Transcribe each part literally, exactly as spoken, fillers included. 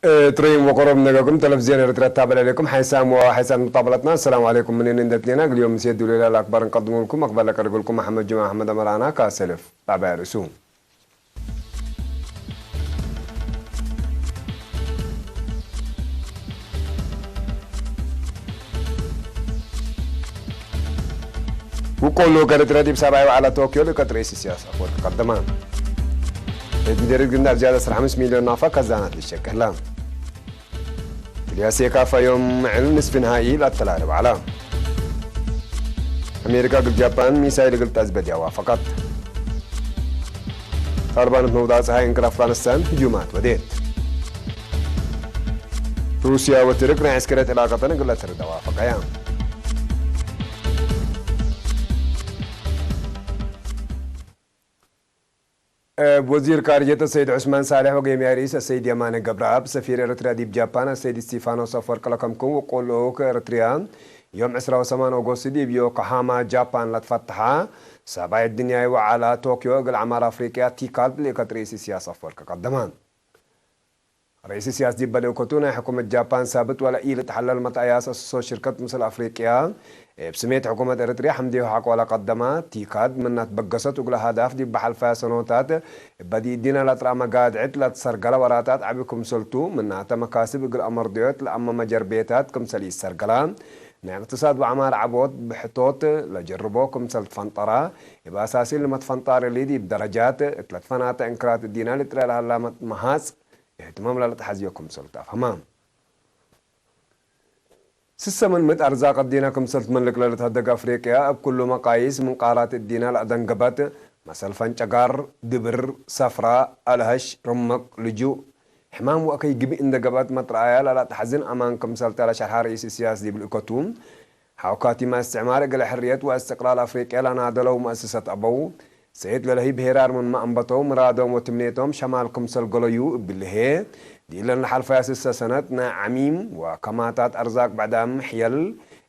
እትረይም ወቀሮብ ነገኩም ተለፍዝዮን ኤረትርያ ታበለ ለኩም ሓይሳም ወሓይሳም ሙጣበለትና። ሰላም ዐለይኩም። ምንን እንደ ትሌና እግል ዮም ምሴ ዱሌላ ለአክባር እንቀድሙልኩም። አክባር ለቀርግልኩም መሐመድ ጁምዓ አሕመድ አመራና ካሰልፍ ጣቢያ ርእሱ። ውቆሎ ከኤረትርያ ዲብ ሳብዓይ ወዐለ ቶክዮ ልእከት ርኢስ ኢሳያስ አፈወርቂ ቀደመ። ቤት ምዴርየት ግንዳዕ ብዝያድ ዐስር ሐምስ ሚልዮን ናፋ ከዛናት ልሸቅህ ለ። ክልያሴካፋ ዮም ዕል ንስፊ ነሃኢ ለአተላልብ ዐለ። አሜሪካ እግል ጃፓን ሚሳይል እግል ተአዝበድያ ዋፈቀት። ጣልባን እት መውዳቅ ጸሓይ እንክር አፍጋኒስታን ህጁማት ወዴት። ሩስያ ወትርክ ናይ ዐስከርያት ዕላቀተን እግል ለትርዳ ዋፈቀያ። እብ ወዚር ካርጀት አሰይድ ዑስማን ሳልሕ ወጌምያይ ርኢስ አሰይድ የማነ ገብረአብ፣ ሰፊር ኤረትርያ ዲብ ጃፓን አሰይድ እስቲፋኖስ አፈወርቅ ለከምክም ውቁል ልኡክ ኤረትርያ፣ ዮም ዕስራ ወሰማን ኦጎስት ዲብ ዮኮሃማ ጃፓን ለትፈተሐ ሳባይ አድንያይ ወዐላ ቶክዮ እግል ዐማር አፍሪቅያ ቲካድ ልእከት ርኢስ ኢሳያስ አፈወርቅ ቀደመ። ርኢስ ኢሳያስ ዲበ ልእከቱ፣ ናይ ሕኩመት ጃፓን ሳብት ወለ ኢልትሐለል መትአያስ አሰሶ ሽርከት ምስል አፍሪቅያ፣ እብ ስሜት ሕኩመት ኤረትርያ ሐምዴሁ ሐቆ ለቀደመ ቲካድ፣ ምና ትበገሰት እግለ አህዳፍ ዲብ በሐልፈያ ሰኖታት እበ ዲዲነ ለትረአ መጋድዕት ለትሰርገለ ወራታት ዐቢ ክምሰልቱ፣ ምናተ መካስብ እግል አመርድዮት ለአመ መጀርቤታት ክምሰል ኢሰርገለ፣ ናይ እቅትሳድ ወዐማር ዐቦት ብሕቶት ለጀርቦ ክምሰል ትፈንጠረ፣ እብ አሳሲ ለመትፈንጣር እሊ ዲብ ደረጃት እት ለትፈናተ እንክራት እዲነ ልጥረ ለሀላ መሃጽ፣ እህትማም ለልትሐዝዮ ክምሰል ተአፍሀመ። ስሰ ምን ምእት አርዛቅ እዲነ ክምሰል ትመልክ ለልትሀደግ አፍሪቅያ፣ እብ ኩሉ መቃይስ ምን ቃራት እዲነ ለአደንገበት፣ መሰል ፈንጨጋር፣ ድብር፣ ሰፍራ፣ አልሀሽ፣ ርመቅ፣ ልጁእ፣ ሕማም ወአከይ ግብእ እንደ ገብአት መትረአያ ለለአትሐዝን አማን ክምሰል ተ ለሸርሐ ርኢስ ኢሳያስ ዲብ ልእከቱ፣ ሐው ካቲመ እስትዕማር እግለ ሕርየት ወእስትቅላል አፍሪቅያ ለናደለው መአሰሰት አበው፣ ሰይድ ለለህይብ ሄራር ምንመ አንበተው፣ ምራዶም ወትምኔቶም ሸማል ክምሰል ገለዩ እብሊ ህዬ፣ ዲለን ለሐልፈያ ስሰ ሰነት ናይ ዐሚም ወከማታት አርዛቅ ብዕዳም ሕየል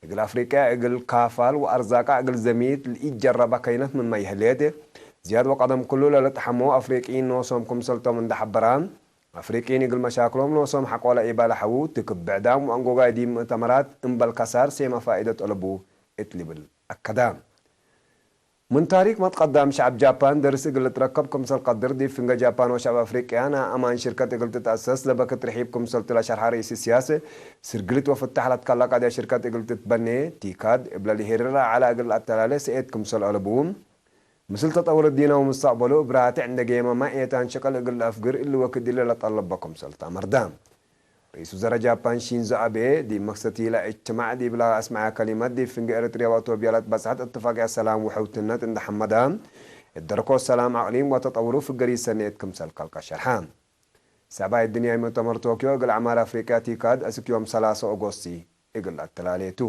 እግል አፍሪቅያ እግል ካፋል ወአርዛቃ እግል ዘሚት ለኢጀረበ ከይነት ምንመ ይህሌት፣ ዝያድ ወቀደም ክሉ ለልጥሐሞ አፍሪቅይን ኖሶም ክምሰልቶም እንደ ሐበራ፣ አፍሪቅይን እግል መሻክሎም ኖሶም ሐቆለ ኢበለሐዉ፣ ትክብ ብዕዳም ወአንጎጋይ ዲብ ምእተመራት እምበል ከሳር ሴመ ፋኢደት አለቡ እት ልብል አከደ። ምን ታሪክ መትቀዳም ሸዐብ ጃፓን ደርስ እግል ልትረከብ ክምሰል ቀድር፣ ዲብ ፍንገ ጃፓን ወሸዐብ አፍሪቅያ ናይ አማን ሽርከት እግል ትትአሰስ ለበክት ርሒብ ክምሰልቱ ለሸርሐ ርኢስ ኢሳያስ፣ ስርግልት ወፍታሕ ለትከላ ቀድያ ሽርከት እግል ትትበኔ፣ ቲካድ እብለ ልሄርራ ዐላ እግል ለአተላሌ ሰኤት ክምሰል አለቡ፣ ምስል ተጠውር ዲነ ወምስተቅበሉ እብ ራትዕ እንደ ጌመመ ኤታን ሸቅል እግል ለአፍግር እሊ ወክድ እሊ ለጠለበ ክምሰል ተአመርደ። ርኢስ ውዘረ ጃፓን ሺንዞ አቤ፣ ዲብ መክሰቲ ለእጅትማዕ ዲብለ አስመዐ ከሊመት፣ ዲብ ፍንጌ ኤረትርያ ወአቶብያ ለትበጽሐት እትፋቅያት ሰላም ወሕውትነት እንደ ሐመደ፣ እት ደረኮት ሰላም አቅሊም ወተጠውሩ ፍገሪት ሰኔት ክምሰል ከልቀ ሸርሐ። ሳባይ ድንያይ ሙእተመር ቶክዮ እግል አዕማር አፍሪቅያ ቲካድ፣ አስክ ዮም ሰላሰ ኦጎስቲ እግል አተላሌቱ።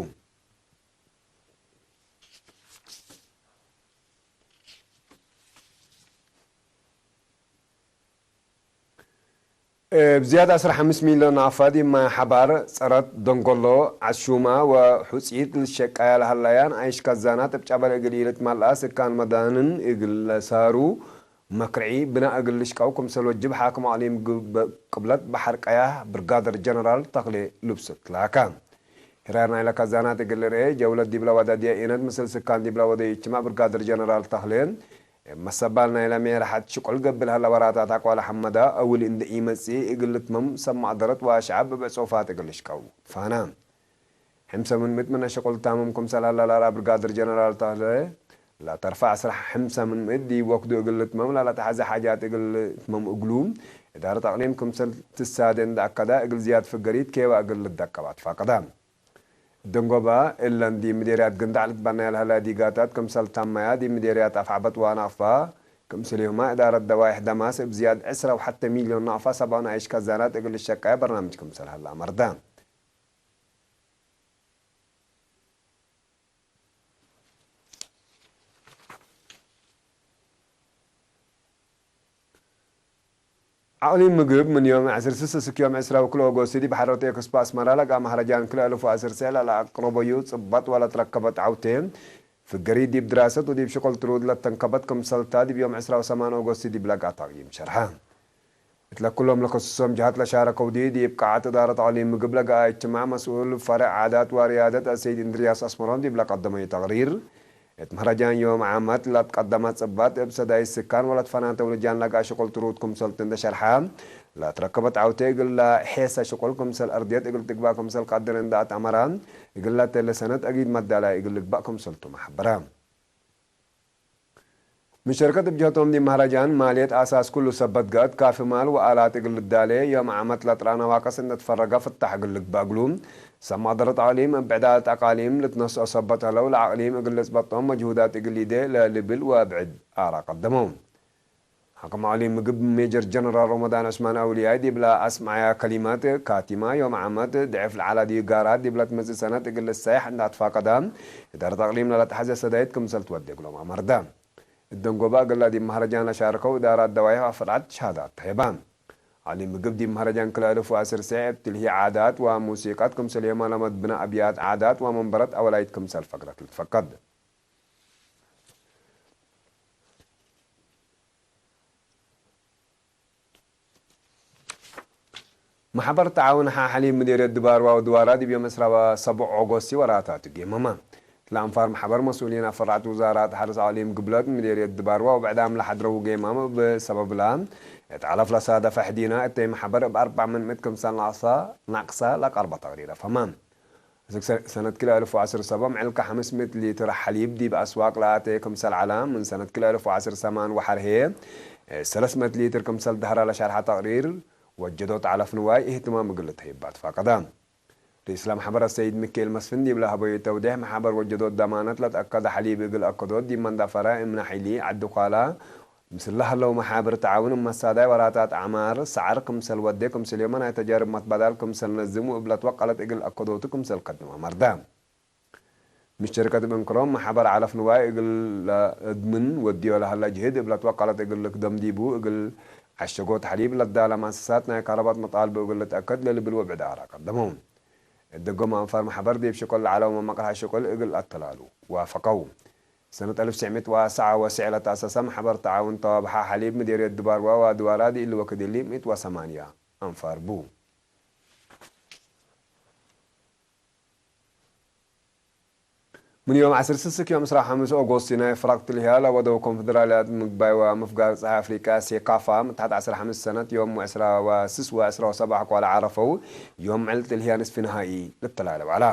እብ ዝያድ ዐስር ሐምስ ሚልዮን ናፋ ዲብ ማይ ሐባር፣ ጸረት፣ ደንጎሎ፣ ዐሹማ ወሑጺት ልሸቀያ ለሀለያን አይሽ ከዛናት እብ ጨበል እግል ኢልትመልአ ስካን መዳንን እግል ለሳሩ መክርዒ ብናእ እግል ልሽቀው ክምሰል ወጅብ ሓክም አቅሊም ግብ-፣ ቅብለት በሐር ቀያህ ብርጋደር ጀነራል ተክሌ ልብሱ ትላከ። ሄራር ናይለ ከዛናት እግል ልርኤ፣ ጀውለት ዲብለ ወደ ዲያኢነት ምስል ስካን ዲብለ ወደ ይችመዕ ብርጋደር ጀነራል ተክሌ፣ እብ መሰባል ናይለ ሜርሐት ሽቁል ገብእ ለሀለ ወራታት አቋለ ሐመዳ፣ አውል እንደ ኢመጽእ እግል ልትመም ሰብ ማዕደረት ወአሸዐብ እብ ዕጹፋት እግል ልሽቀው ፋና። ሕምሰ ምን ምእት ምነ ሽቁል ታምም ክምሰል ሀለ ለአርአ ብርጋደር ጀነራል ተክሌ፣ ለተርፈ ዐስር ሕምሰ ምን ምእት ዲብ ወክዱ እግል ልትመም ለለተሐዜ ሓጃት እግል ልትመም እግሉ፣ እዳረት አቅሊም ክምሰል ትሳዴ እንደ አከደ፣ እግል ዝያድ ፍገሪት ኬወ እግል ልትደቀብ አትፋቀደ። ደንጎባ፣ እለን ዲብ ምዴርያት ግንዳዕ ልትበነየ ለሀለ ዲጋታት ክምሰል ታመያ፣ ዲብ ምዴርያት አፍዐበት ወአናቅፋ፣ ክምስሌሁመ እዳረት ደዋይሕ ደማስ እብ ዝያድ ዕስረ ወሐቴ ሚልዮን ናቅፋ ሰብአውን አይሽ ከዛናት እግል ልሸቀየ በርናምጅ ክምሰል ሀለ አመርደ። አቅሊም ምግብ ምን ዮም ዐስር ስስ እስክ ዮም ዕስራ ወክልኤ ኦጎስት ዲብ ሐረርት ኤክስፖ አስመራ ለጋ መሀረጃን ክልኤ አልፍ ወዐስር ስዕ ለለአቅረበዩ ጽበጥ ወለትረከበት ዐውቴ ፍገሪት ዲብ ድራሰት ወዲብ ሽቁል ትሩድ ለተንከበት ክምሰልታ ዲብ ዮም ዕስራ ወሰማን ኦጎስት ዲብ ለጋ ተቅይም ሸርሐ። እትለ ኩሎም ለከስሶም ጀሃት ለሻረከው ዲ፣ ዲብ ቃዐት እዳረት አቅሊም ምግብ ለገአ እጅትማዕ መስኡል ፈርዕ ዓዳት ወርያደት አሰይድ እንድርያስ አስመሮም ዲብ ለቀደመዩ ተቅሪር፣ እት መህረጃን ዮም ዓመት ለትቀደመ ጽብጠት እብ ሰዳይት ስካን ወለትፈናተው ልጃን ለገአ ሽቁል ትሩድ ክምሰልቱ እንደ ሸርሐ፣ ለትረከበት ዐውቴ እግል ለሔሰ ሽቁል ክምሰል አርድየት እግል ትግባእ ክምሰል ቀድር እንደ አትአመረ፣ እግል ለተሌ ሰነት አጊድ መዳላይ እግል ልግባእ ክምሰልቱመ ሐበረ። ምን ሸርከት እብ ጀህቶም ዲብ መህረጃን ማልየት አሳስ ኩሉ ሰበት ገአት ካፊ ማል ወአላት እግል ልዳሌ፣ ዮም ዓመት ለጥራ ነዋቅስ እንደ ትፈረገ ፍታሕ እግል ልግባእ እግሉ፣ ሰብ መቅደረት አቅሊም እብ ብዕዳት አቃሊም ልትነስኦ ሰበት ሀለው፣ ለአቅሊም እግል ልጽበጦም መጅሁዳት እግል ሊዴ ለልብል ወብዕድ አራ ቀደመው። ሐቆ መቅሊም ምግብ ሜጀር ጀነራል ረመዳን ዑስማን አውልያይ ዲብለ አስመዐያ ከሊመት፣ ካቲማ ዮም ዓመት ድዕፍ ለዐለ ዲብ ጋራት ዲብለ ትመጽእ ሰነት እግል ልሰየሕ እንደ አትፋቀደ፣ እዳረት አቅሊም ለለትሐዜ ሰዳይት ክምሰል ትወዴ እግሎም አመርደ። እደንጎበ እግለ ዲብ መህረጃን ለሻርከው እዳራት ደዋይሕ ወፍርዐት ሸሃዳት ተሄበ። አቅሊም ምግብ ዲብ መህረጃን ክልኤ እልፍ ወዐስር ሰዕ እብ ትልሂ ዓዳት ወሙሲቀት ክምሰልየመ ለመትብነ አብያት ዓዳት ወመንበረት አወላይት ክምሰል ፈግረት ልትፈቀድ። መሕበር ተዓውን ሐ ሐሊብ ምዴርየት ድባርዋ ወድዋራ ዲብ ዮም ዕስራ ወሰቡዕ ኦጎስት ወራታቱ ጌመመ። ለአንፋር መሕበር መስኡሊን አፈራዕት ውዛራት ሐርስ አቅሊም ግብለት ምዴርየት ድባርዋ ወብዕዳም ለሐድረው ጌማም እብ ሰበብላ እት ዐለፍ ለሳደፈ ሕዲና እተይ መሕበር እብ አርበዕ ምን ምእት ክምሰል ናቅሰ ለቀርበ ተቅሪር አፍሀመ። አስክ ሰ-፣ ሰነት ክልኤ እልፍ ወዐስር ሰበ ምዕልከ ሐምስ ምእት ሊትር ሐሊብ ዲብ አስዋቅ ለአቴ ክምሰል ዐለ፣ ምን ሰነት ክልኤ እልፍ ወዐስር ሰማን ወሐር ህዬ፣ እ፣ ሰለስ ምእት ሊትር ክምሰል ደህረ ለሸርሐ ተቅሪር፣ ወጀዶት ዐለፍ ንዋይ እህትማም እግል ልትሀይብ አትፋቀደ። ርኢስ ለመሕበር አሰይድ ሚካኤል መስፍን ዲብ ለሀበዩ ተውዴሕ፣ መሓበር ወጀዶት ደማነት ለትአከደ ሐሊብ እግል አከዶት ዲብ መንደፈረ እምነ ሒሊ ዐዲ ኳላ፣ ምስል ለሀለው መሓብር ተዓውን እብ መሳዳይ ወራታት አዕማር ሰዐር ክምሰል ወዴ፣ ክምሰልዮመ ናይ ተጃርብ መትባዳል ክምሰል ነዝም ወእብ ለትወቀለት እግል አከዶቱ ክምሰል ከድም አመርደ። ምሽርቀት እብ እንክሮም፣ መሓበር ዐለፍ ንዋይ እግል ለእድምን ወድዮ ለሀለ ጅህድ እብ ለትወቀለት እግል ልክደም ዲቡ፣ እግል ዐሸጎት ሐሊብ ለዳለ መአሰሳት ናይ ካረባት መጣልቡ እግል ልትአከድ ለልብል ወብዕድ አራ ቀደመው። እት ደጎም አንፋር መሕበር ዲብ ሽቁል ለዐለው መመቅርሐ ሽቁል እግል አተላሉ ዋፈቀው። ሰነት አልፍ ትስዕ ምእት ወሰብዓ ወትስዕ ለተአሰሰ መሕበር ተዓውን ተዋብሐ ሐሊብ ምዴርየት ድባርዋ ወአድዋራ ዲእሊ ወክድ እሊ ምእት ወሰማንያ አንፋር ቡ። ምን ዮም ዐስር ስስክ ዮም ዕስራ ወሐምስ ኦጎስት ናይ ፍራቅ ትልህያ ለወደው ኮንፈደራልያት ምግባይ ወምፍጋር ጸሓይ አፍሪቃ ሴካፋ፣ ምትሐት ዐስር ሐምስ ሰነት ዮም ዕስራ ወስስ ወዕስራ ወሰብዓ ኳለ ዓረፈው ዮም ዕል ትልህያ ንስፊ ነሃኢ ልተላለብ ዐላ።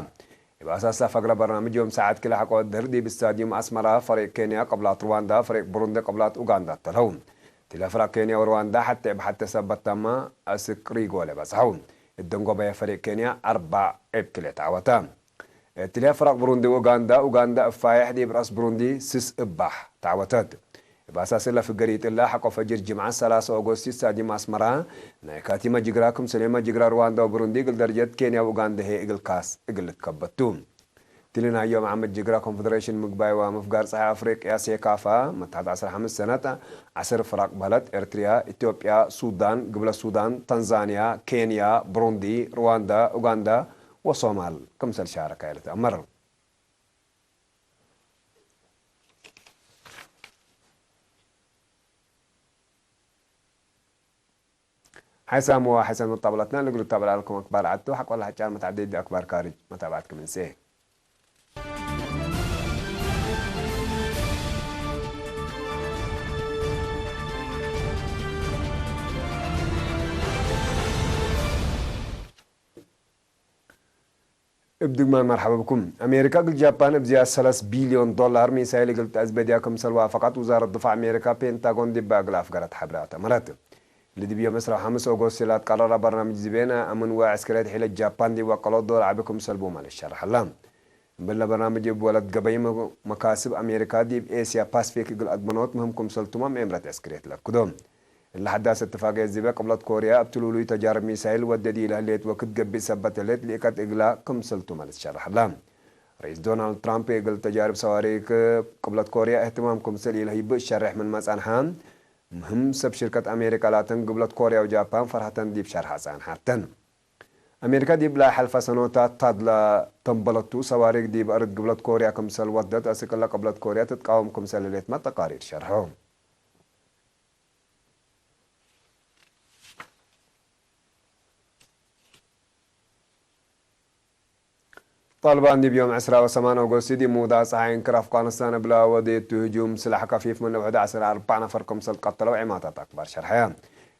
እብ አሳስ ፈግረ በርናምጅ ዮም ሳዐት ክልኤ ሐቆ ድህር ዲብ ስታድዩም አስመራ ፈሪቅ ኬንያ ቅብላት ሩዋንዳ፣ ፈሪቅ ብሩንዲ ቅብላት ኡጋንዳ ተለው። ትለ ፍራቅ ኬንያ ወሩዋንዳ ሐቴ እብ ሐቴ ሰበት ተመ አስክ ሪጎ ለበጽሐው። እት ደንጎበየ ፈሪቅ ኬንያ አርበዕ እብ ክልኤ ተዐወተ። እትለ ፍራቅ ብሩንዲ ወኡጋንዳ፣ ኡጋንዳ እብ ፋይሕ ዲብ ረአስ ብሩንዲ ስስ እባሕ ተዐወተት። እብ አሳስ እለ ፍገሪት እለ ሐቆ ፈጅር ጅምዐ ሰላሰ ኦጎስት ስታድዩም አስመራ ናይ ካቲመ ጅግራ ክምሰልየመ ጅግራ ሩዋንዳ ወብሩንዲ እግል ደረጀት ኬንያ ወኡጋንዳ ህዬ እግል ካስ እግል ልትከበት ቱ። ትሊ ናይ ዮም ዓመት ጅግራ ኮንፈደሬሽን ምግባይ ወምፍጋር ጸሓይ አፍሪቅያ ሴካፋ፣ መትሐት ዐስር ሐምስ ሰነት ዐስር ፍራቅ በህለት፣ ኤርትርያ፣ ኢትዮጵያ፣ ሱዳን፣ ግብለት ሱዳን፣ ታንዛንያ፣ ኬንያ፣ ብሩንዲ፣ ሩዋንዳ፣ ኡጋንዳ ወሶማል ክምሰል ሻረካ ኢልትአመር። ሓይሳም ወሓይሳም መጣብላትና ንግሩ ታብላ ለኩም አክባር ዐድቱ ሐቆ ለሐጫር መትዓደይ ዲ አክባር ካርጅ መታብዐትኩም እንሴ። እብ ድግማን መርሐበ ብኩም። አሜሪካ እግል ጃፓን እብ ዝያድ ሰለስ ቢልዮን ዶላር ሚሳይል እግል ተአዝበድያ ክምሰል ዋፈቀት ውዛረት ድፋዕ አሜሪካ ፔንታጎን ዲባ እግል አፍገረት ሐብራት አመረት። እሊ ዲብ ዮም ዕስራ ወሐምስ ኦጎስት ለአትቀረረ በርናምጅ ዝቤ ናይ አምን ወዐስክርየት ሒለት ጃፓን ዲብ ወቀሎት ዶር ዐቢ ክምሰል ቡመ ልሸርሐ ዐለ። እምብለ በርናምጅ እብ ወለት ገበይ መ-፣ መካስብ አሜሪካ ዲብ ኤስያ ፓስፊክ እግል አድመኖት ምህም ክምሰልቱመ ምኤምረት ዐስክርየት ለአክዶ። እለ ሐዳስ እትፋቅየት ዚበ ቅብለት ኮርያ እብ ትሉሉይ ተጃርብ ሚሳይል ወደዲ ለህሌት ወክድ ገብእ ሰበት ህሌት ልእከት እግላ ክምሰልቱመ ልትሸረሕ ዐላ። ርኢስ ዶናልድ ትራምፕ እግል ተጃርብ ሰዋሪክ ቅብለት ኮርያ እህትማም ክምሰል ኢለህይብ እሸሬሕ ምንመ ጸንሐ፣ ምህም ሰብ ሽርከት አሜሪካ ላተን ግብለት ኮርያ ወጃፓን ፈርሀተን ዲብ ሸርሐ ጸንሐተን። አሜሪካ ዲብ ለሐልፈ ሰኖታት ታድላ ተንበለቱ ሰዋሪክ ዲብ አርድ ግብለት ኮርያ ክምሰል ወደት አስክ እለ ቅብለት ኮርያ ትትቃወም ክምሰል ህሌትመ ተቃሪር ሸርሐው። ጣልባን ዲብ ዮም ዕስራ ወሰማን ኦጎስት ዲብ ምውዳቅ ጸሓይ እንክር አፍጋኒስታን እብላ ወዴቱ ህጁም ስላሕ ከፊፍ ምን ውሕድ ዐስር አርበዕ ነፈር ክምሰል ቀተለው ዔማታት አክባር ሸርሐየ።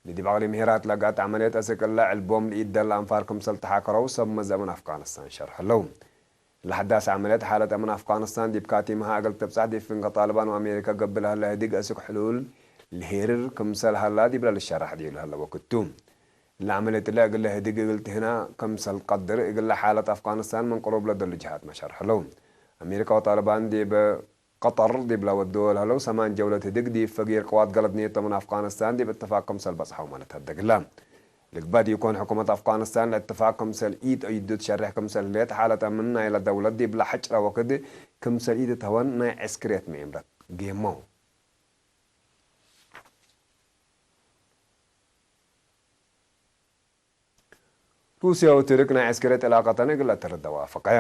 ለዲብ አቅሊም ሄራት ለጋጥ ዐመልየት አስክ እለ ዕልቦም ለኢደለ አንፋር ክምሰል ተሓከረው ሰብ መዘእ ምን አፍጋኒስታን ሸርሐለው። ለሐዳስ ዐመልየት ሓለት አምን አፍጋኒስታን ዲብ ካቲምሃ እግል ትብጻሕ ዲብ ፍንገ ጣልባን ወአሜሪከ ገብእ ለሀለ ህድግ አስክ ሕሉል ለሄርር ክምሰል ሀላ ዲብለ ልሸራሕ ዲብ ለሀለ ወክድ ቱ። ለዐመልየት እለ እግለ ህድግ እግል ትህና ክምሰል ቀድር፣ እግለ ሓለት አፍጋኒስታን ምን ቅሩብ ለደሉ ጀሃት መ ሸርሐለው። አሜሪካ ወጣልባን ዲብ ቀጠር ዲብለ ወድወ ለሀለው ሰማን ጀውለት ህድግ ዲብ ፈጊር ቅዋት ገለድ ኔቶ ምን አፍጋኒስታን ዲብ እትፋቅ ክምሰል በጽሐው መ ልትሀደግ እለ። ልግበእ ዲኮን ሕኩመት አፍጋኒስታን ለእትፋቅ ክምሰል ኢትአይዱ ትሸሬሕ ክምሰል ህሌት፣ ሓለት አምን ናይለ ደውለት ዲብለ ሐጭረ ወክድ ክምሰል ኢትትሀወን ናይ ዐስክርየት መኤምረት ጌመው። ሩስየ ወቱርክ ናይ ዐስከርየት ዕላቀተን እግል ለአተርድ ወአፈቀየ።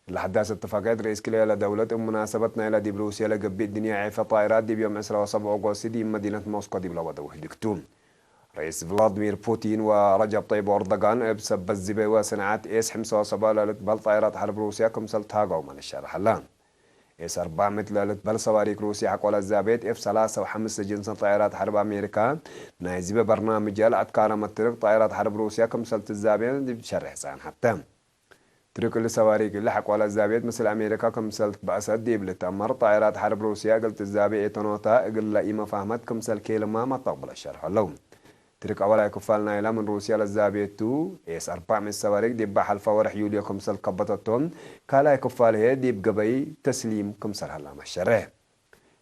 እለ ሐዳስ እትፋቅየት ርኢስ ክልኤ ለደውለት እብ ሙናሰበት ናይለ ዲብ ሩስየ ለገብእ ድንየ ዔፈ ጣይራት ዲብ ዮም ዕስራ ወሰብዕ ኦጎስት ዲብ መዲነት ሞስኮ ዲብለ ወደው ህድግ ቱ። ርኢስ ቭላድሚር ፑቲን ወረጀብ ጠይብ ኦርዶጋን እብ ሰበት ዝቤ ወሰንዓት ኤስ ሕምሰ ወሰብዕ ለልትበል ጣይራት ሐርብ ሩስየ ክምሰል ተሃገውመ ልሸረሕ ሀለ። ኤስ አርበዕ ምእት ለልትበል ሰዋሪክ ሩስየ ሐቆለ ዛቤት ኤፍ ሰላሰ ወሐምስ ጅንሰ ጣይራት ሐርብ አሜሪካ ናይ ዝቤ በርናምጀ ለአትካረመት ትርክ ጣይራት ሐርብ ሩስየ ክምሰል ትዛቤ ዲብ ሸሬሕ ጸንሐት ተ። ትርክ እሊ ሰዋሪክ እሊ ሐቆለ ዛቤት ምስል አሜሪካ ክምሰል ትበአሰት ዲብ ልትአመር ጣይራት ሐርብ ሩስየ እግል ትዛቤ ኤተኖታ እግለ ኢመፋህመት ክምሰል ኬልማ መተቅብለ ሸርሐ ለው። ትርክ አወላይ ክፋል ናይላ ምን ሩስያ ለዛቤቱ ኤስ አርበዕ ምእት ሰዋሪክ ዲብ ሐልፈ ወርሕ ዩልዮ ክምሰል ከበተቶም፣ ካልኣይ ክፋል ህዬ ዲብ ገበይ ተስሊም ክምሰል ሀላ መሸሬ።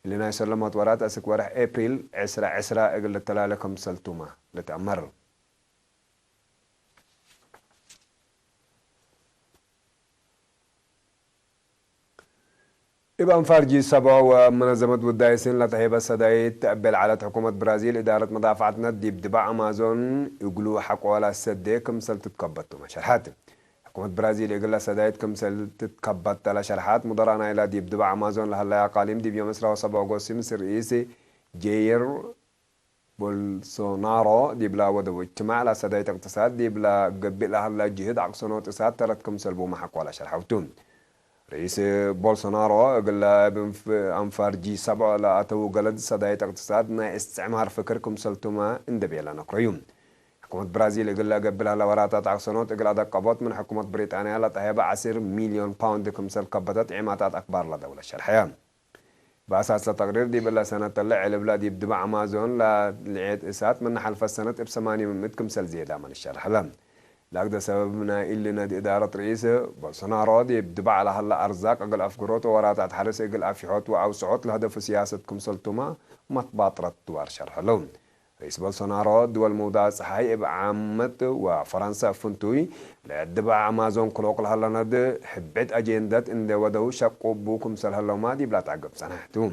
እሊ ናይ ሰለሞት ወራት አስክ ወርሕ ኤፕሪል ዕስራ ዕስራ እግል ልተላለ ክምሰል ቱመ ልትአመር። እብ አንፋር ጂ ሰብዖ ወመነዘመት ውዳይ ሲን ለተሄበ ሰዳይት ተአቤል ዐለት ሕኩመት ብራዚል፣ እዳረት መዳፍዐትነት ዲብ ድባዕ አማዞን እግሉ ሐቆ ለሰዴ ክምሰል ትትከበት ቱመ ሸርሐት። ሕኩመት ብራዚል እግለ ሰዳይት ክምሰል ትትከበት ለሸርሐት፣ ሙደራእ ናይላ ዲብ ድባዕ አማዞን ለሀላይ አቃሊም ዲብ ዮም ዕስራ ወሰብዕ ኦጎስት ምስል ርኢስ ጄይር ቦልሶናሮ ዲብላ ወደው እጅትማዕ ለሰዳይት እቅትሳድ ዲብላ ገብእ ለሀላ ጅህድ አቅሰኖት እሳት ተረት ክምሰል ቡመ ሐቆ ለሸርሐው ቱ። ርኢስ ቦልሶናሮ እግለ እብ እንፍ-፣ አንፋር ጂ ሰብዖ ለአተው ገለድ ሰዳይት እቅትሳድ ናይ እስትዕማር ፍክር ክምሰል ቱመ እንዴ ቤለ ነክረዩ። ሕኩመት ብራዚል እግለ ገብእ ለሀላ ወራታት አቅሰኖት እግል አደቀቦት ምን ሕኩመት ብሪጣንያ ለተሄበ ዐስር ሚልዮን ፓውንድ ክምሰል ከበተት ዔማታት አክባር ለደውለት ሸርሐየ። በአሳስ ለተቅሪር፣ ዲብ እለ ሰነት እለ ዕልብለ ዲብ ድባዕ አማዞን ለልዔት እሳት፣ ምነ ሐልፈት ሰነት እብ ሰማንየ ምእት ክምሰል ዜዳመ ልሸርሕ ለ። ለአግደ ሰበብ ናይ እሊ ነድ እዳረት ርኢስ ቦልሶናሮ፣ ዲብ ድባዕ ለሀለ አርዛቅ እግል አፍግሮት ወወራታት ሐርስ እግል አፍሖት ወአውስዖት ለሀደፉ ስያሰት ክምሰልቱመ መትባጥረት ድዋር ሸርሐ ለው። ርኢስ ቦልሶናሮ፣ ድወል ምውዳቅ ጸሓይ እብ ዓመት ወፈረንሰ እብ ፍንቱይ፣ ለድባዕ አማዞን ክሎቅ ለሀለ ነድ ሕብዕት አጄንደት እንዴ ወደው ሸቁ እቡ ክምሰል ህለውመ ዲብላ ተአግብ ጸንሐ ቱ።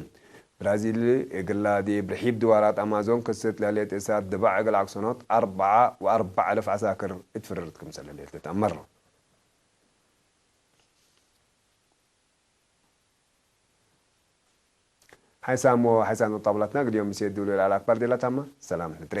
ብራዚል እግላ ዲብ ርሒብ ድዋራት አማዞን ክስት ለህሌት እሳት ድባዕ እግል አክሰኖት አርበዓ ወአርበዕ አልፍ ዐሳክር እት ፍርርት ክምሰል ህሌት ልትአመር። ሓይሳም ወሓይሳም ጣብላትና ግዲዮም ምሴ ዱሉ ለአል አክባር ዴላ ታማ ሰላም ንትሬ።